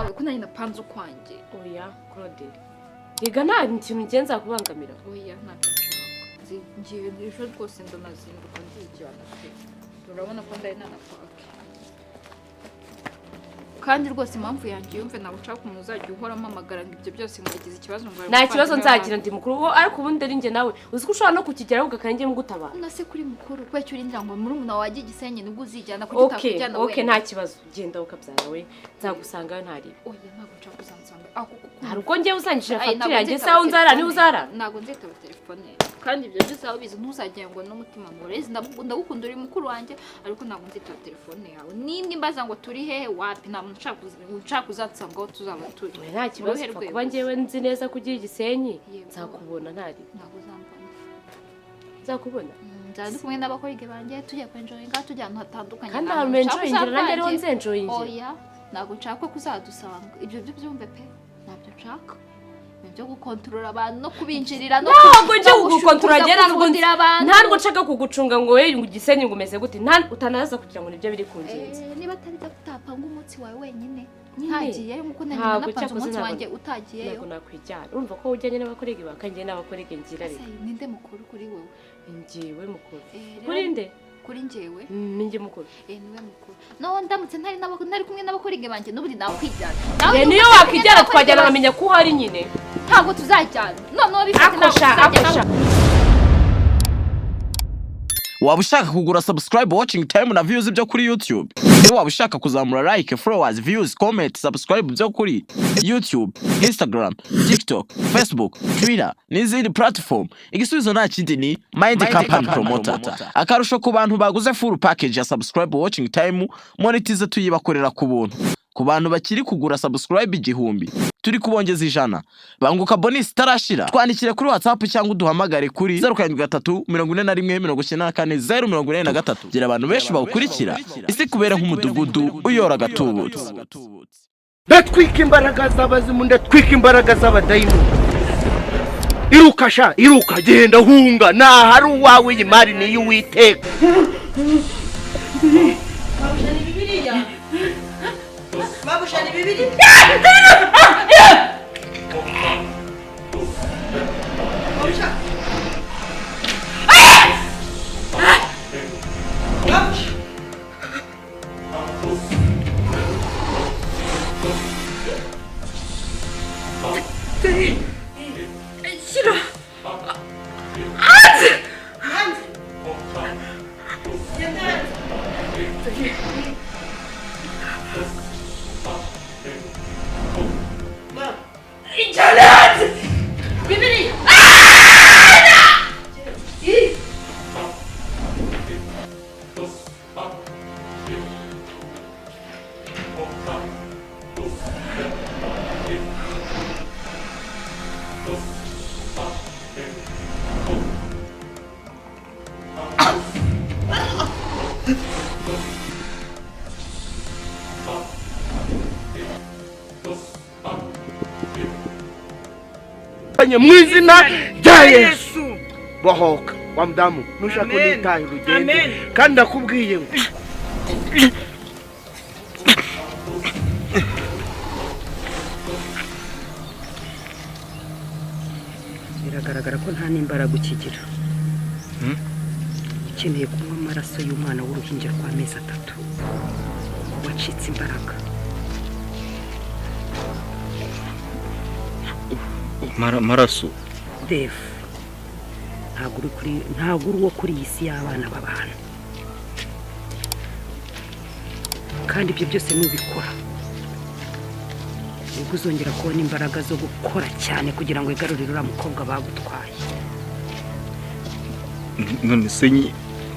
Ukwawe, ko nanjye napanze ukwanjye. Oya Claude, rega nta kintu ngenza kubangamira. Oya, ntabyo nshaka. Ngiye ejo rwose, ndanazinduka ndijyana pe. Urabona ko ndari nanapake. Kandi rwose impamvu yanjye yumve, ntabwo nshaka umuntu uzajya uhora ampamagara ngo ibyo byose, ngo yagize ikibazo, ngo Nta kibazo nzagira, ndi mukuru ubu. Ariko ubundi ari njye nawe, uzi ko ushobora no kukigeraho ugakanya ngutabara. None se kuri mukuru, kubera urindira ngo murumuna wawe ajye Gisenyi nibwo uzijyana? Kuki Okay. utakwijyana Okay. wenyine? Nta kibazo, genda ukabyara we, nzagusangayo ntaribe. Oya, ntabwo nshaka uzansanga aho kuko Hari ubwo ngewe uzangishije Ay, fagitire ntabwo yanjye nzitaba sawa unzara niba telefone. uzara. Ntabwo nzitaba telefone, kandi ibyo byose waba ubizi, ntuzagira ngo n'umutima murezi. Ndagukunda, uri mukuru wanjye, ariko ntabwo nzitaba telefone yawe nimba imbaza ngo turi hehe. Wapi, nta muntu ushaka uzansanga aho tuzaba turi. Oya, nta kibazo. Uruhe Upfa rwego? kuba ngewe nzi neza ko ugiye Igisenyi. Yego. Nzakubona ntaribe. Ntabwo uzambona. Nzakubona. Nzaba ndi kumwe n'abakorige banjye, tujya kwenjoyinga, tujya ahantu hatandukanye. Kandi Nta ahantu muntu ushaka enjoyingira nanjye ariho uzamvangira. nzenjoyingira. Oya, ntabwo nshaka ko uzadusanga, ibyo byo byumve pe. Ntabyo nshaka, ibyo byo gukontorora abantu no kubinjirira no Ntabwo njye no kugukontorora, njye ntabwo kuvundira abantu. Ntabwo nshaka kugucunga ngo we ngo Gisenyi ngo umeze gute. Utanaza kugira ngo nibyo biri kungenza. Eh, niba atari byo, utapanga umunsi wawe wenyine Nyine. ntagiyeyo, nkuko nanjye Ntabwo napanze cyakoze umunsi ntabwo- wanjye utagiyeyo. Ntabwo nakwijyana. Urumva ko ujyanye n'abakorege bawe, n'abakorege ngira Ese reka. ninde mukuru kuri wowe? Njyewe mukuru. Eh, rero- Kuri nde? Kuri njyewe. Ninjye mukuru. Eh, niwe mukuru. No ndamutse ntari ntari kumwe n'abakorige banjye, n'ubundi nakwijyana. Eh, Niba niyo utari kumwe wakwijyana n'abakorige twajyana, banjye, nkamenya ko uhari nyine. Ntabwo tuzajyana, noneho bifate, ntabwo Akosha. tuzajyana. Akosha. Waba ushaka kugura subscribe, watching time na views byo kuri YouTube? Niba waba ushaka kuzamura like, followers, views, comment, subscribe byo kuri YouTube, Instagram, TikTok, Facebook, Twitter n'izindi platform, igisubizo nta kindi, ni Mind Company Promoter. Akarusho ku bantu baguze full package ya subscribe, watching time, monetize, tuyibakorera ku buntu. Ku bantu bakiri kugura subscribe 1000, turi kubongeza 100. Banguka, bonus itarashira. Twandikire kuri WhatsApp cyangwa uduhamagare kuri 0734194083. Gira abantu benshi bawukurikira, isi kubera nk'umudugudu uyora agatubutse. Ndatwika imbaraga z'abazimu, ndatwika imbaraga z'abadayimoni. Iruka sha, iruka, genda, hunga, ntahari uwawe, iyi mari niyo Uwiteka. Babusha, ni Bibiliya. Babusha, ni Bibiliya. Babusha. Babusha. Shyira. Hanze. Genda hanze. Mama. Ijyane hanze Bibiliya. Ih. Mu izina rya Yesu, bohoka wa mudamu, nushaka unitaye urugendo. Kandi ndakubwiye ngo Biragaragara ko nta n'imbaraga ukigira. Ukeneye kunywa amaraso y'umwana w'uruhinja rw'amezi 3 wacitse imbaraga. Maraso? Defu, ntabwo uri kuri, ntabwo uri uwo kuri iyi si y'abana b'abantu. Kandi ibyo byose nubikora nibwo uzongera kubona imbaraga zo gukora cyane kugira ngo wigarurire uriya mukobwa bagutwaye. None se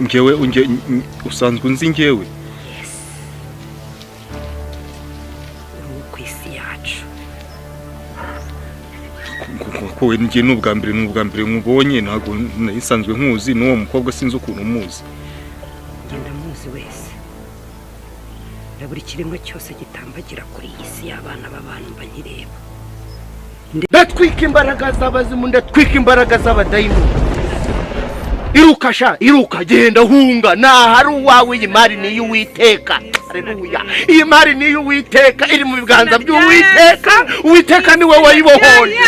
njyewe usanzwe unzi njyewe? Yes, uri uwo ku isi yacu. Ko we njye ni ubwa mbere nkubonye, ntabwo nari nsanzwe nkuzi, n'uwo mukobwa sinzi ukuntu umuzi. Ngenda muzi wese na buri kiremwa cyose gitambagira kuri iyi si y'abana b'abantu mba nkireba. Ndatwika imbaraga z'abazimu, ndatwika imbaraga z'abadayimoni. Iruka sha, iruka, genda, hunga, nahari uwawe. Iyi mari ni iy'Uwiteka. Haleluya! Iyi mari ni iy'Uwiteka, iri mu biganza by'Uwiteka. Uwiteka niwe wayibohoye.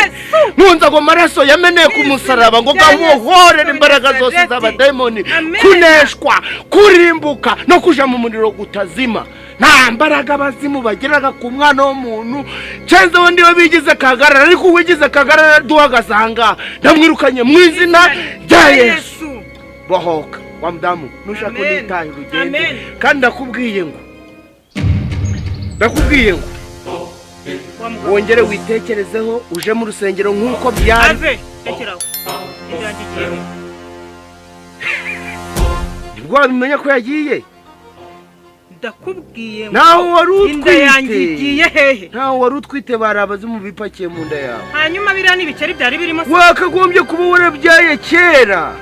Nkunze ago maraso yameneye ku musaraba ngo gabohorere imbaraga zose z'abadayimoni, kuneshwa, kurimbuka no kuja mu muriro gutazima. Nta mbaraga abazimu bageraga ku mwana w'umuntu, cenze we niwe bigize kagarara. Ariko uwigize kagarara duhagaze ahangaha, ndamwirukanye mu izina rya Yesu. Bohoka wa mudamu, nushaka Amen. unitahe urugendo. Amen. Kandi ndakubwiye ngo wongere witekerezeho, uje mu rusengero nk'uko byari. Ave, rekeraho, inda yanjye igiye he? Nibwo wabimenya ko yagiye. Ndakubwiye ngo Naho wari inda yanjye utwite, igiye hehe? ntaho wari utwite, bari abazimu bipakiye mu nda yawe. Hanyuma biriya ni ibikeri byari birimo se? Wakagombye kuba warabyaye kera.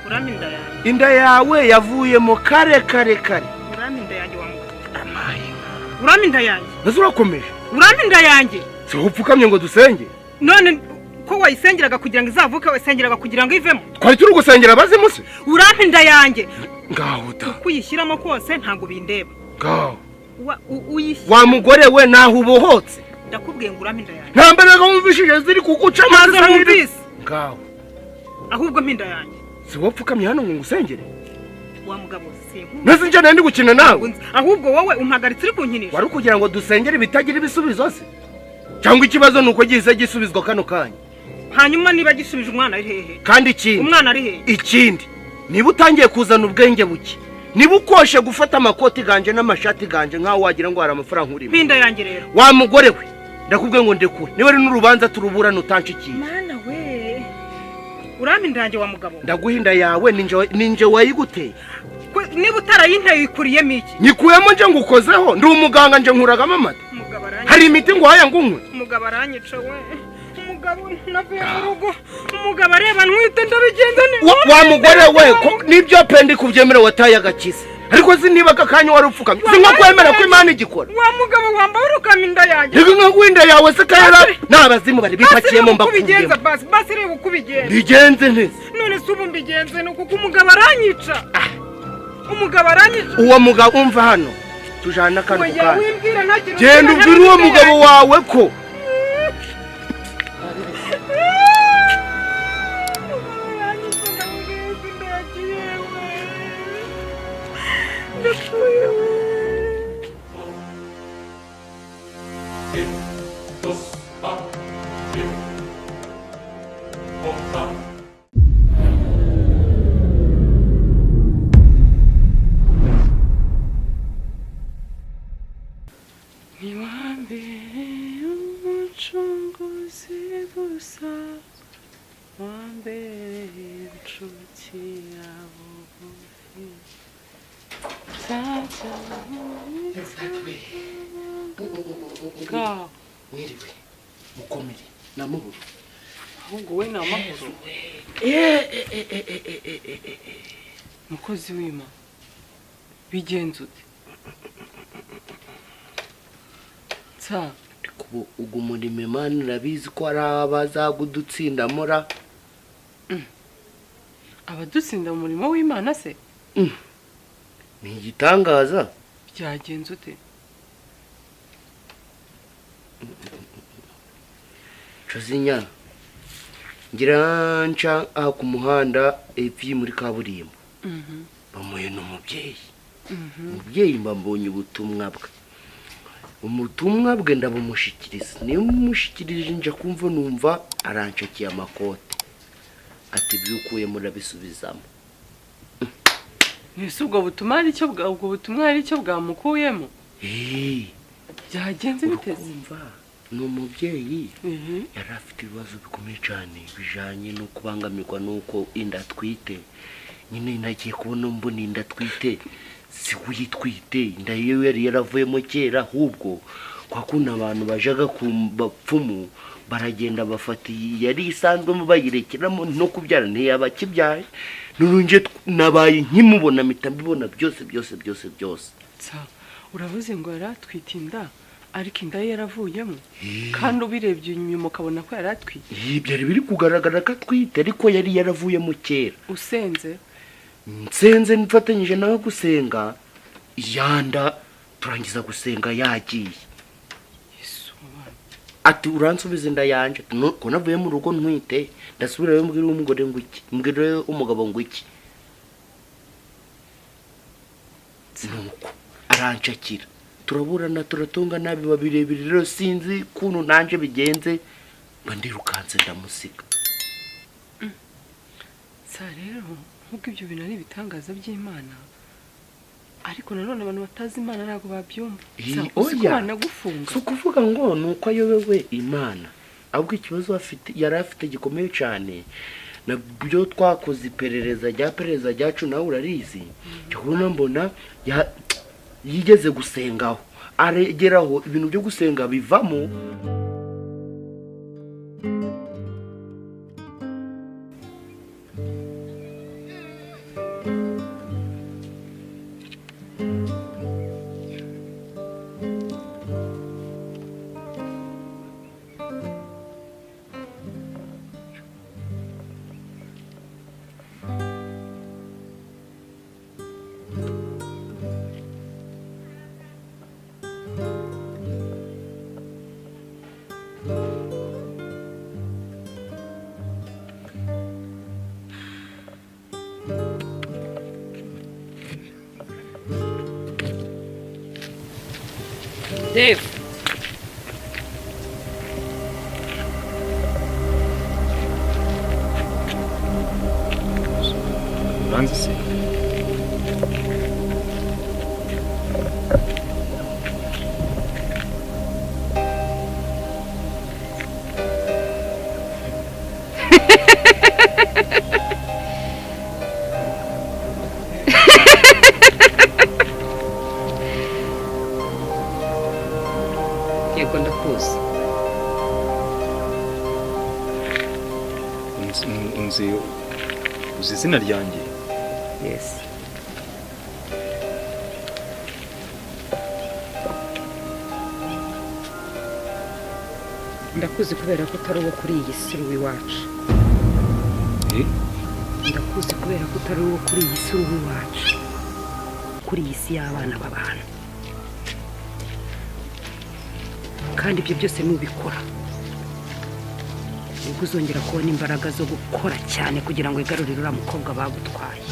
Urampa inda yanjye. Inda yawe yavuyemo kare kare kare. Urampa inda yanjye, wa mugabo, urampa inda yanjye. Mbese urakomeje? Urampa inda yanjye. Si upfukamye ngo dusenge? None ko wayisengeraga kugira ngo izavuke, wayisengeraga kugira ngo ivemo? Twari turi gusengera abazimu se? Urampa inda yanjye. Ngaho da. Uko uyishyiramo kose ntabwo bindeba. Ngaho. Uyishyira. Wa mugore we, naho ubohotse. Ndakubwiye ngo urampa inda yanjye. Nta mbaraga wumvishije ziri kuguca? Ntazo Zisa n'iri- numvise. Ngaho. Ahubwo mpa inda yanjye. Si wowe upfukamye hano ngo ngusengere? Wa mugabo, sinkunda. Mbese njye nari ndi gukina nawe? Ahubwo wowe umpagaritse uri kunkinisha. Wari ukugira ngo dusengere ibitagira ibisubizo se? Cyangwa ikibazo ni uko gihise gisubizwa kano kanya? Hanyuma niba gisubije, umwana ari hehe? Kandi ikindi, Umwana ari hehe? ikindi, niba utangiye kuzana ubwenge buke, niba ukoshe gufata amakoti ganje n'amashati ganje nk'aho wagira ngo hari amafaranga urimo. Mpa inda yanjye rero. Wa mugore we, ndakubwiye ngo ndekure. Niba ari n'urubanza turuburana utanshikiye. Mana we, urampa inda yanjye, wa mugabo. Ndaguha inda yawe? Ninje wayiguteye? Niba utarayinteye, uyikuriyemo iki? Nyikuyemo nje ngukozeho? Ndi umuganga nje nkuragamo amata? Umugabo aranyica. Hari imiti nguhaya ngunywe? Umugabo aranyica we. Umugabo, navuye mu rugo umugabo areba ntwite, ndabigenza neza. Wa mugore we, ko nibyo pe, ndi kubyemera, wataye agakiza, ariko si niba aka kanya wari upfukamye, si nko kwemera ko Imana igikora. Wa mugabo, wambaye urukama inda yanjye. Reka nkaguha inda yawe se kayara ni abazimu bari Basi bipakiyemo? reba uko ubigenza. Mbakuyemo. Basi basi, reba uko ubigenza. Bigenze neza. None se ubu mbigenze ni kuko umugabo aranyica, umugabo aranyica. Uwo mugabo, umva hano, tujana akantu ku Oya, kandi. wimbwira nta kintu. Genda ubwire uwo mugabo wawe ko Ndapfuye we. Ntiwambereye umucunguzi gusa, wambereye inshuti ya bugufi. Nzajya bwawe. Mwiriwe, mukomere namahoro. Ahubwo we ni amahoro, mukozi w'Imana, bigenze ute nsa? Kubu ugu murimo Imana irabizi ko hari abazagudutsinda mura. Abadutsinda mu murimo w'Imana se? Ni igitangaza. Byagenze ute? Cozinya ngira nca aha ku muhanda epfo muri kaburimbo, bamuye n'umubyeyi. Umubyeyi mba mbonye ubutumwa bwe, ubutumwa bwe ndabumushyikiriza. Niyo mumushyikirije, nja kumva numva aranshakiye amakote, ati ibyo ukuyemo urabisubizamo. Ese ubwo butumwa hari icyo ubwo butumwa hari icyo bwamukuyemo? Byagenze biteze? Urukumva ni umubyeyi yari afite ibibazo bikomeye cyane bijanye no kubangamirwa n'uko inda atwite. Nyine nagiye kubona mbona inda atwite si we uyitwite, inda yiwe yari yaravuyemo kera. Ahubwo kwa kundi abantu bajaga ku bapfumu, baragenda bafata iyi yari isanzwemo bayirekeramo, no kubyara ntiyaba akibyaye. Nurunje nabaye nkimubona mpita mbibona byose byose byose byose. Nsa uravuze ngo yari atwite inda, ariko inda ye yaravuyemo, kandi ubirebye inyuma ukabona ko yari atwite? Byari biri kugaragara ko atwite, ariko yari yaravuyemo kera. Usenze? Nsenze mfatanyije nawe gusenga, yanda turangiza gusenga yagiye. Yesu wabana. Ati uransubiza inda yanje. Ati, "No, ko navuye mu rugo ntwite, ndasubirayo mbwira umugore ngo iki, mbwira umugabo ngo iki?" Nuko aranshakira, turaburana, turatungana, biba birebire. Rero sinzi kuntu nanje bigenze, mba ndirukanse ndamusiga. Sa rero nkuko ibyo bintu ari ibitangaza by'Imana, ariko nanone abantu batazi Imana ntabwo babyumva. Sa, uzi ko Oya. banagufunga? Si ukuvuga ngo ni uko ayobewe Imana, ahubwo ikibazo afite, yari afite gikomeye cyane, nabyo twakoze iperereza rya perereza ryacu, nawe urarizi. Kubona mbona yigeze gusengaho, aregeraho ibintu byo gusenga bivamo. Dave. Uranzi se? Yego, ndakuzi. Unzi, uzi izina ryanjye? Yes. Ndakuzi kubera ko utari uwo kuri iyi si, uri uw'iwacu. Eh? Ndakuzi kubera ko utari uwo kuri iyi si, uri uw'iwacu, kuri iyi si y'abana b'abantu. Kandi ibyo byose nubikora, nibwo uzongera kubona imbaraga zo gukora cyane kugira ngo wigarurire uriya mukobwa bagutwaye.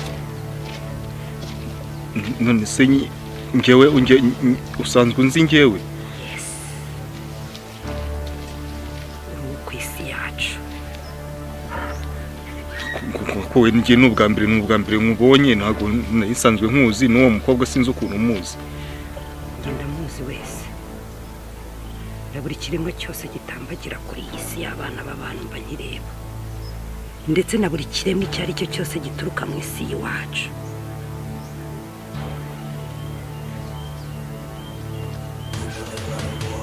None se njyewe usanzwe unzi njyewe? Yes, uri uwo ku isi yacu. Ko we njye ni ubwa mbere nkubonye, ntabwo nari nsanzwe nkuzi, n'uwo mukobwa sinzi ukuntu umuzi. Njye ndamuzi wese, na buri kiremwa cyose gitambagira kuri iyi si y'abana b'abantu mba nkireba, ndetse na buri kiremwa icyo ari cyo cyose gituruka mu isi y'iwacu.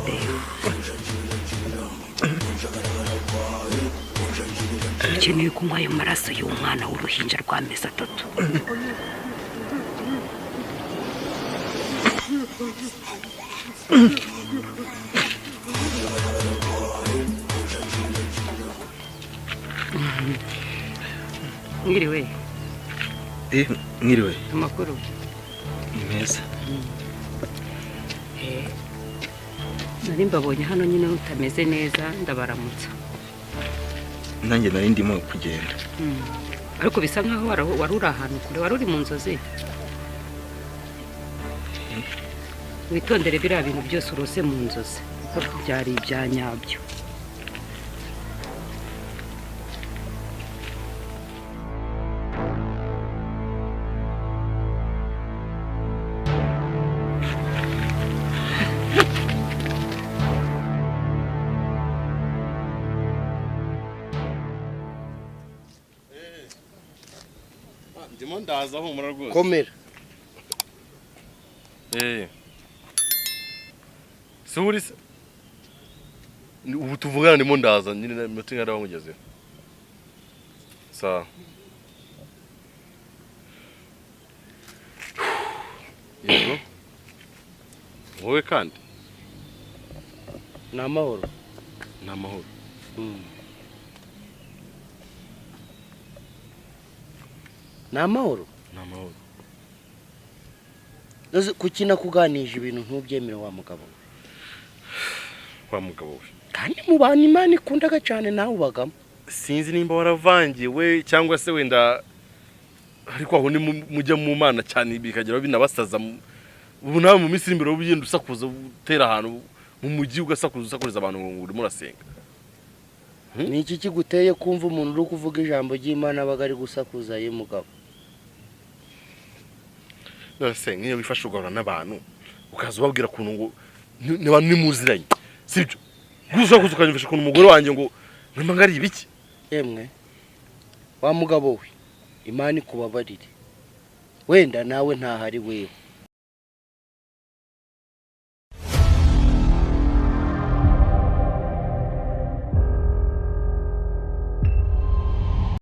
Rero ukeneye kunywa ayo maraso y'umwana w'uruhinja rw'amezi 3. Mwiriwe. Eh, mwiriwe. Amakuru? Ni meza. Nari mbabonye hano nyine mutameze neza, ndabaramutsa. Nanjye nari ndimo kugenda. Ariko bisa nkaho wari uri ahantu kure, wari uri mu nzozi. Witondere biriya bintu byose urose mu nzozi, kuko byari ibya nyabyo. Ndimo ndaza, humura rwose. Komera. Eh. Si uri se? Ubu tuvugana ndimo ndaza nyine, iminota ingahe ndaba nkugezeho? Sawa. Yego. Wowe kandi? Ni amahoro? Ni amahoro. Ni amahoro. Ni amahoro. Uzi kuki nakuganije ibintu ntubyemere, wa mugabo we? Wa mugabo we. Kandi mu bantu Imana ikundaga cyane nawe ubagamo. Sinzi nimba waravangiwe cyangwa se wenda, ariko aho ni mujya mu Mana cyane bikagera binabasaza. Ubu nawe mu minsi iri imbere uba ugenda usakuza, utera ahantu mu mujyi, ugasakuza, usakuriza abantu ngo urimo urasenga. Ni iki kiguteye kumva umuntu uri kuvuga ijambo ry'Imana abaga ari gusakuza, ye mugabo? None se nk'iyo wifashe ugahura n'abantu, ukaza ubabwira ukuntu ngo niba nimuziranye, sibyo gusa kuza ukanyumvisha ukuntu umugore wanjye ngo nimba ngo ari ibiki? Yemwe wa mugabo we, Imana ikubabarire, wenda nawe ntahari wewe.